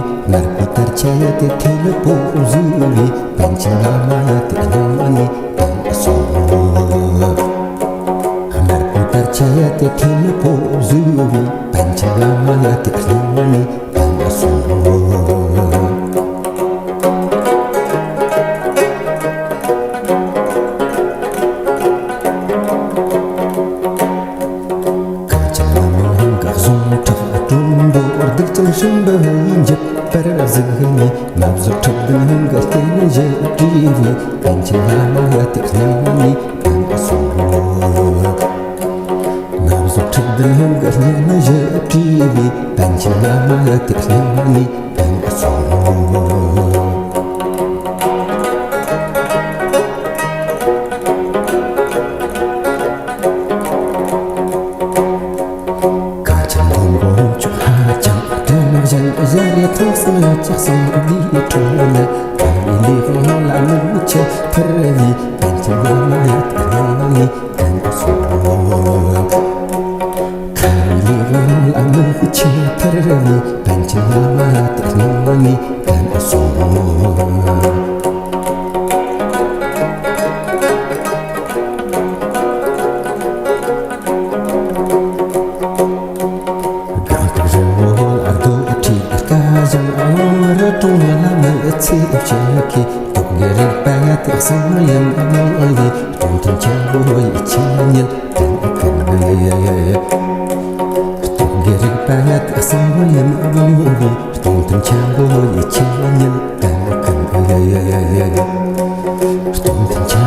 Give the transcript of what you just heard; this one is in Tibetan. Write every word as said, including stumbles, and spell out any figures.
དམར་པོ་དར་ཆ་ཡ་དེ་ཐེ་ལི་པོ་བཟོས་པའི་པཎ་ཆེན་བླ་མ་ཡ་དེ་སྙིང་ནས་བདེན་སོང་། དམར་པོ་དར་ཆ་ཡ་དེ་ཐེ་ལི་པོ་བཟོས་པའི་པཎ་ཆེན་བླ་མ་ཡ་དེ་སྙིང་ནས་བདེན་སོང་། གངས་ཅན་བླ་མའི་ལྷུན་གྱིས་བཟུང་ཁྲག་དྲོན་པོ་གདུག་ཅན་སྲིན་པོ་ཡི་འཇིབ་པར་གཟིགས་ནས། རྣམ་གཟུགས་ཁྲག་ལྡན་ལྷུན་གྱིས་བརྟེན་བཞད་བྲིས་པའི་པཎ་ཆེན་བླ་མ་ཡ་དེ་སྙིང་ནས་བདེན་སོང་། རྣམ་གཟུགས་ཁྲག་ལྡན་ལྷུན་གྱིས་བརྟེན་བཞད་བྲིས་པའི་པཎ་ཆེན་བླ་མ་ཡ་དེ་སྙིང་ནས་བདེན་སོང་། གངས་ཅན་མགོན་པོ་མཆོག་ཧ་ཅང་དྲན་བཞིན། གཞལ་ཡས་ཁང་གསུམ་ལྕགས་ཟམ་འདིའི་ཁྲོད་ན། ཁ་བའི་ལས་དབང་ལ་མིག་ཆུ་ཐར་བའི་པཎ་ཆེན་བླ་མ་ཡ་དེ་སྙིང་ནས་བདེན་སོང་། ཁ་བའི་ལས་དབང་ལ་མིག་ཆུ་ཐར་བའི་པཎ་ཆེན་བླ་མ་ཡ་དེ་སྙིང་ནས་བདེན་སོང་། སྒང་དྲུག་རི་བོ་ལ་རྡོ་ཁྲི་སྐལ་བཞིན། གླང་རི་གྲོང་ལ་མི་ཚེ་གཅིག་གི། སྟོབས་ཀྱི་རིག་པ་ཡ་དེ་གསང་ཡུམ་གླིང་པའི། སྟོང་ཐུན་ཆེན་པོ་ཡི་ཆོས་ཉིད་བསྟན་མཁན། སྟོབས་ཀྱི་རིག་པ་ཡ་དེ་གསང་ཡུམ་གླིང་པའི། སྟོང་ཐུན་ཆེན་པོ་ཡི་ཆོས་ཉིད་བསྟན་མཁན། སྟོང་ཐུན་ཆེན་